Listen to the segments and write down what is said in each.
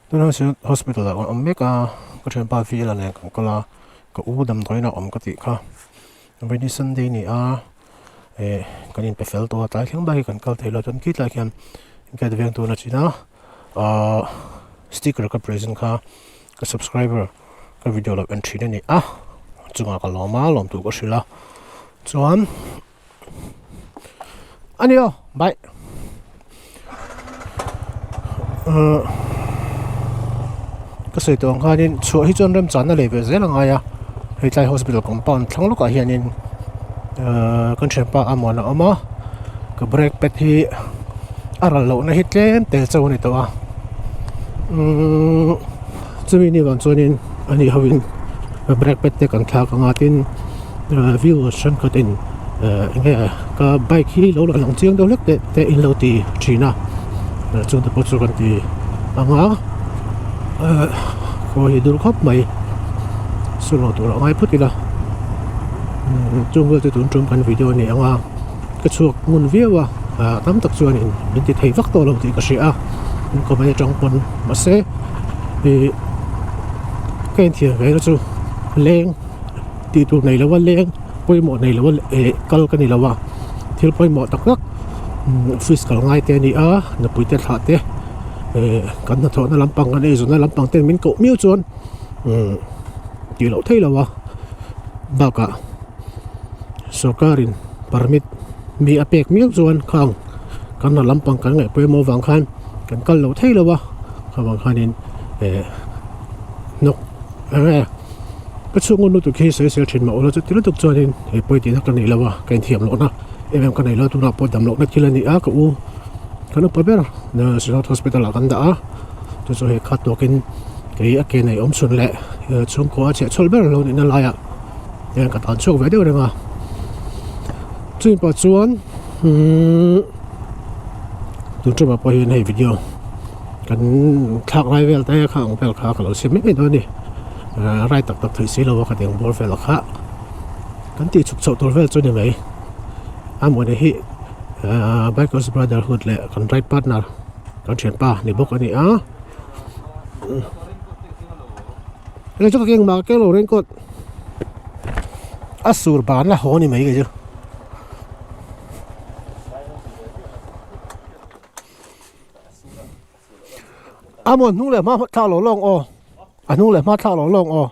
Tunah hian hospital ah kan awm mek a ka thianpa V la nen kan kal a ka u damdawiin a awm ka tih kha rainy sunday a ni a eh kan inpe fel tawh a tlai thleng bak hi kan kal thei lo chuan khi tlai khian gate veng tur a chin a ahh sticker ka present kha ka subscriber ka video lo en thin a ni a chungah ka lawm a lawm tur ka hrilh a chuan. A ni aw bye uhh ka sawi tawh ang khanin chhuah hi chuan remchana lei ve zel a ngai a hei tlai hospital compound thlang lawkah hianin uhh kan thianpa a muan a awm a ka brake pad hi a ral lohna hi tlem tel chauh a ni tawh a uhh chumi ni vang chuanin ani hovin brake pad te kan thlak anga tin. View thenkhatin enge ka bike hi lo lang chiang deuh hlek teh te in lo ti thin a chung te pawh chu kan ti ang a khaw hi dur khawp mai sulo tur a ngai phut ila chung vel te tun tum kan video a ni ang a ka chhuak ngun viau a tam tak chuan in min ti thei vak tawh lo tih ka hria a in comment atang pawn mahse ih ka inthiam ve na chu leng. Tih tur nei lo a leng pawimawh nei lo a eh kal ka ni lo a thil pawimawh tak tak office kal ngai te a ni a nupui te thlah te eh kan hnathawhna lampang kan eizawnna lampang ten min koh miau chuan tih loh theih lo a bakah sawrkarin permit mi a pek miau chuan khang kan hna lampang kan ngaih pawimawh avang khan kan kal loh theih lo a avang khanin eh hnawk eng nge. Ka chhungaw lutuk hi sawi sel thin mah ula chuti lutuk chuanin he pawi tihna ka nei lo a, ka inthiam lohna em em ka nei lo a, tunah pawh dam lohna thil a ni a, ka u kan upa ber Synod Hospital ah kan dah a, chu chu hei khat tawkin kei a ke nei awm chhun leh chhungkua a chhiah chhawlh ber lo nihna laiah hian ka tan chhuak ve deuh reng a, chumi pah chuan umm tun ṭumah pawh hian hei video kan thlak lai vel te kha ang vel kha ka lo siam mai mai dawn a ni. Rai tak tak theih si lo a ka deng bawr vel kha kan tih chhuk chhoh tur vel chu ni mai a mawni hi Bikers Brotherhood leh kan ride partner kan thianpa ni bawk a ni a hei chu ka keng mah ka keng lo raincoat a sur ban la haw ni mai kei chu. A maw hnung leh hma thlak lo lawng aw a hnung leh hma thlak lo lawng aw.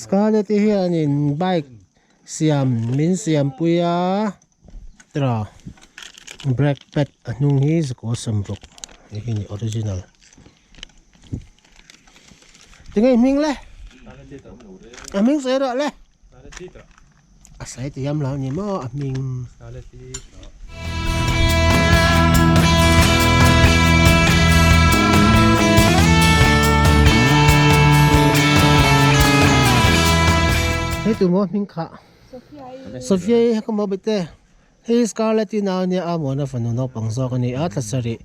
Scarlet te hianin bike siam min siam pui a tira brake pad a hnung hi zakua sam ruk hei hi a ni original tinge i hming le a hming sawi rawh le a sawi tiam lo a ni maw a hming. Hei tu maw hming khah? Sophia i ka maw bete. Hei Scarlett i nau nia a muana fanu naupang zawk a ni a thla sarih.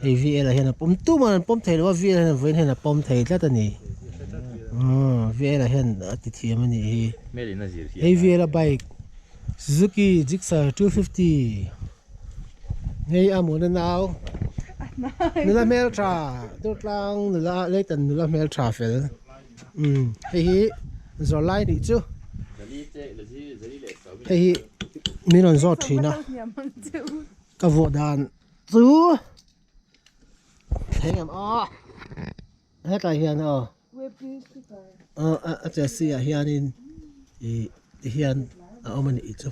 Hei VL ah hian a pawm tumah an pawm thei lo a VL hian vawiin hian a pawm thei tlat a ni. Umm VL ah hian a ti thiam a nih hi. Hei VL a bike Suzuki Gixxer 250. Hei a muana nau nula hmeltha Durtlang nula Leitan nula hmeltha fel. Umm hei hi zawrlai nih chu hei hi min rawn zawt thin a ka vuah dan chu thei ang aw hetlai hian aw a chassis ah hianin ih tihian a awm a nih chu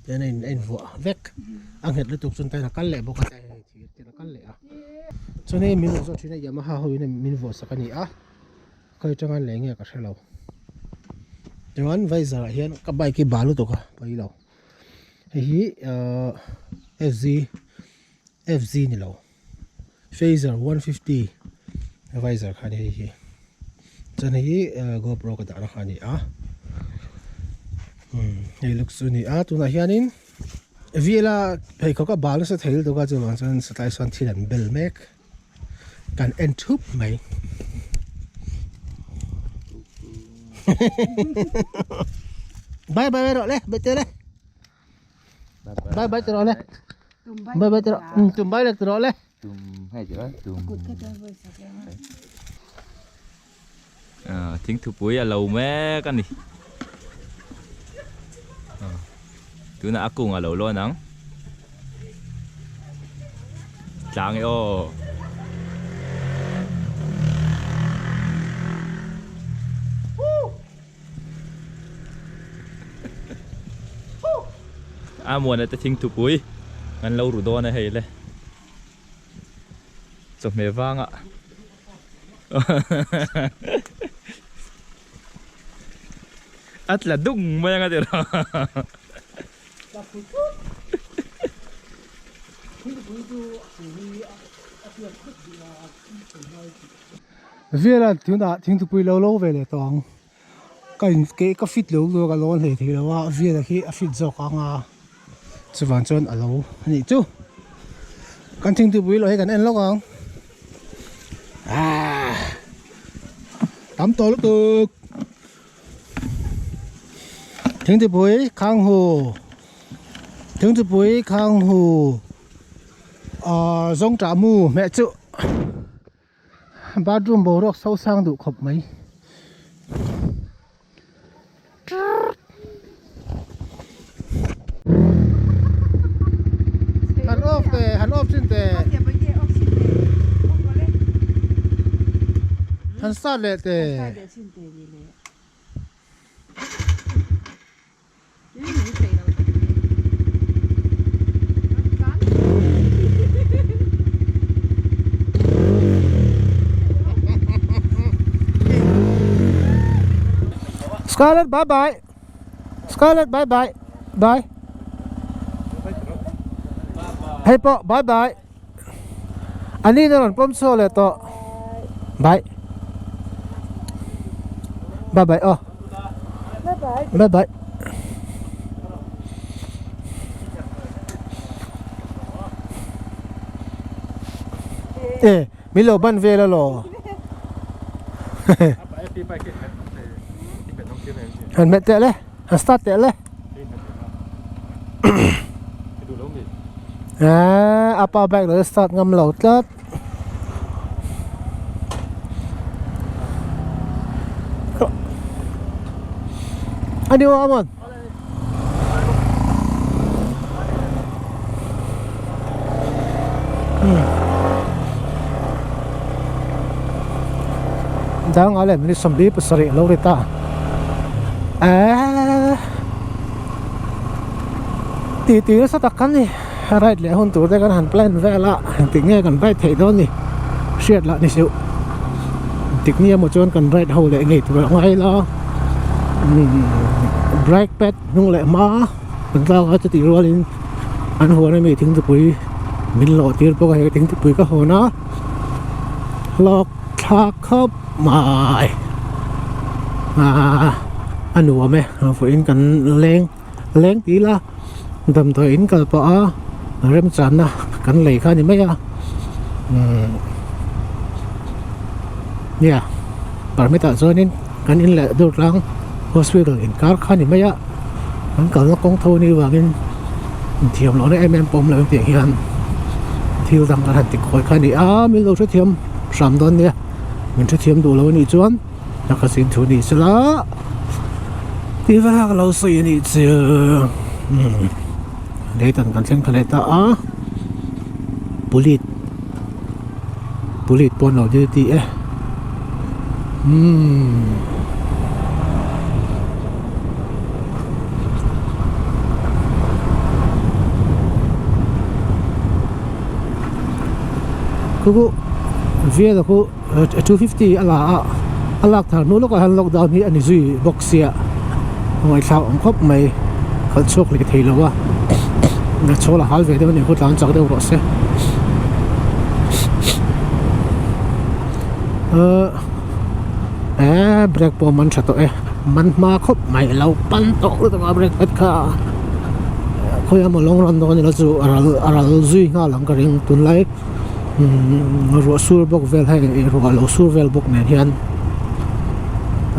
tihian a in a invuah vek a nghet lutuk chuan tain a kal leh bawk a thir ten a kal leh a chuan hei min rawn zawt thin a Yamaha ho in min vuah sak a ni a. Khawi atanga lei nge ka hre lo chuan visor ah hian ka bike hi bal lutuk a pawi lo hei hi ahh fz fz ni lo fazer 150 visor kha a ni hei hi chuan hei hi gopro ka dahna kha a ni a umm hei looks chu a ni a tunah hianin vela pheikhawk a bal nasa thei lutuk a chuvang chuan satlai sawn thil an bel mek. Kan en thup mai. Bye bye rawh le, bete le. Bye bye rawh le. Bye bye rawh. Tum bye lek rawh le. Tum hai chi tum. Thing thupui a lo mek a ni. Tunah a kung a lo lawn ang. Tlang e aw. A muana te thing thupui kan lo ru dawn a hei le. Chawhmeh vangah. A tla dung mai anga tira. Vela tunah thingthupui lo lo ve leh tawh ang ka in ke ka fit lo lutuk a ka lawn hlei thei lo a vela khi a fit zawk ang a chuvang chuan a lo a nih chu kan thingthupui lo hi kan en lawk ang ah tam tawh lutuk thingthupui khang hu thingthupui khang hu ah zawngṭah mu hmeh chu. Bathroom boruak so sang duh khawp mai. Han off te, han off thin te. Han start leh te. Scarlett bye bye Scarlett bye bye bye Hei pawh bye bye Ani na rawn pawm chhuak leh tawh bye bye bye aw bye bye e min lo ban vel alaw han hmet teh le han start teh le. Eee a pa bike lo start ngam lo tlat a ni maw Amon dang a lem ni 47 lo ri ta eee tih tih nasa tak kan ni ride leh hun tur te kan han plan vel a engtik nge kan ride theih dawn ni hriat lah ni suh engtik ni emaw chuan kan ride ho leh ngei tur a ngai la brake pad hnung leh hma kan tlak a chutih rualin an huan ami thingtupui min lawh tir bawk a hei thingtupui ka hawn a hlawk thlak khawp mai ahh. A nuam e vawiin kan leng leng ti ila damdawi in kal pah a remchanna kan lei kha a ni mai a umm nia permit ah chuanin kan in leh Durtlang hospital inkar kha a ni mai a kan kalna kawng tho anih vangin inthiam lohna em em pawh awm lo ang tih hian thil dang kan han ti kawi kha a ni a min lo hrethiam hram dawn nia min hrethiam duh lo anih chuan. A ka zin thu ni sela tih vek lo sawi a nih chu umm leitan kan thleng thla leh ta a pulit pulit pawh an lo duty e umm. Khu khu Viela khu. 250 a la a a lak thar hnu lawkah hian lockdown hi a ni zui bawk sia ngaihthlak awm khawp mai khalh chhuak leh thei lo a chhawl a hal ve deuh a ni khu tlan chak deuh rawh se ahh eh brake pawh man tha tawh e man hma khawp mai lo pan tawh lutuk a brake pad kha khawi emaw long run dawn ila chu a ral a ral zui nghal ang ka ring tunlai. Umm ruah sur bawk vel hei ruah lo sur vel bawk nen hian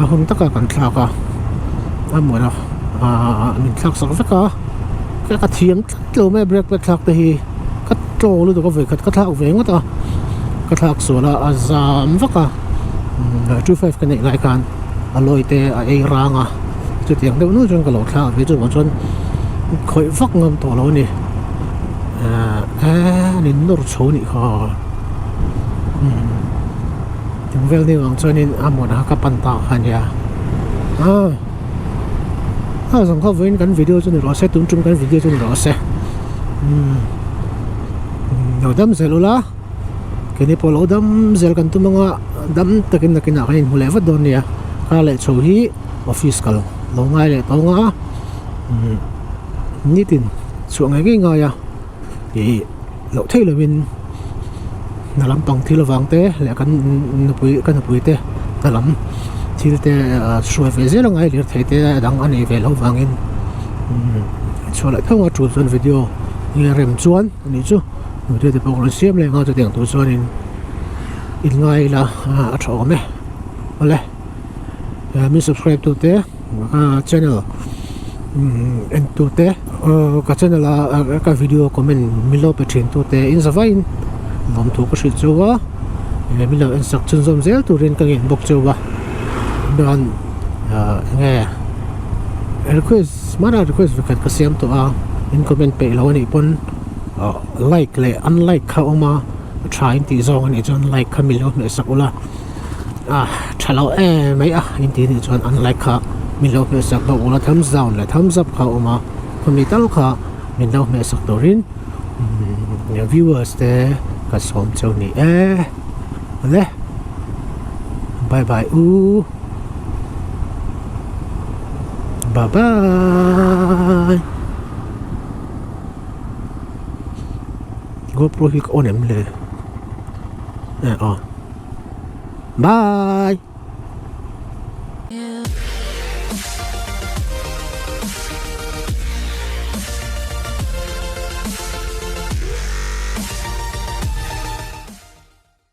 a hun taka kan thlak a a mawlh a ahh min thlak sak vek a ka thiam tlat lo mai a brake pad thlak te hi ka tlaw lutuk a vawikhat ka thlak ve ngawt a ka thlak sual a a zam vak a 25 ka neih lai khan a lawi te a ei rang a chutiang deuh nual chuan ka lo thlak ve chuvang chuan khawih vak ngam tawh lo a ni. Ahh an in nawr chho anih kha umm eng vel ni vang chuanin a hmun a ka pan ta kha ania ah a zawng kha vawiin kan video chu ni rawh se tun tum kan video chu ni rawh se umm lo dam zel ula keini pawh lo dam zel kan tum anga dam takin nakinah kan inhmu leh vat dawn nia kar leh chho hi office kal lo ngai leh tawng a umm. Nitin chhuah ngei ngei ngai a ih loh theih lovin hna lampang thil avang te leh kan nupui ka nupui te hna lam thil te hruai ve zel a ngai lirthei te a dang a nei ve loh vangin chhuah leh theuh a tul chuan video nge rem chuan a nih chu video te pawh ka rawn siam leh ang a chutiang tur chuanin in ngai ila a tha awm e awle min subscribe tu te. Channel en tu te ka channel a ka video comment min lo pe thin tu te in za vaiin lawmthu ka hrilh cheu a min lo en sak chhunzawm zel turin ka ngen bawk cheu a chuan enge request hmanah request vekhat ka siam tawh a in comment peih lo anih pawn like leh unlike kha a awm a tha in tih zawng anih chuan like kha min lo hmeh sak ula. Ah tha lo em mai a in tih nih chuan an like kha min lo hmeh sak bawk ula thumbs down leh thumbs up kha a awm a khawmi tal kha min lo hmeh sak turin umm viewers te ka sawm cheu ni e awle bye bye u bye bye GoPro hi ka on em le eh aw. Bye.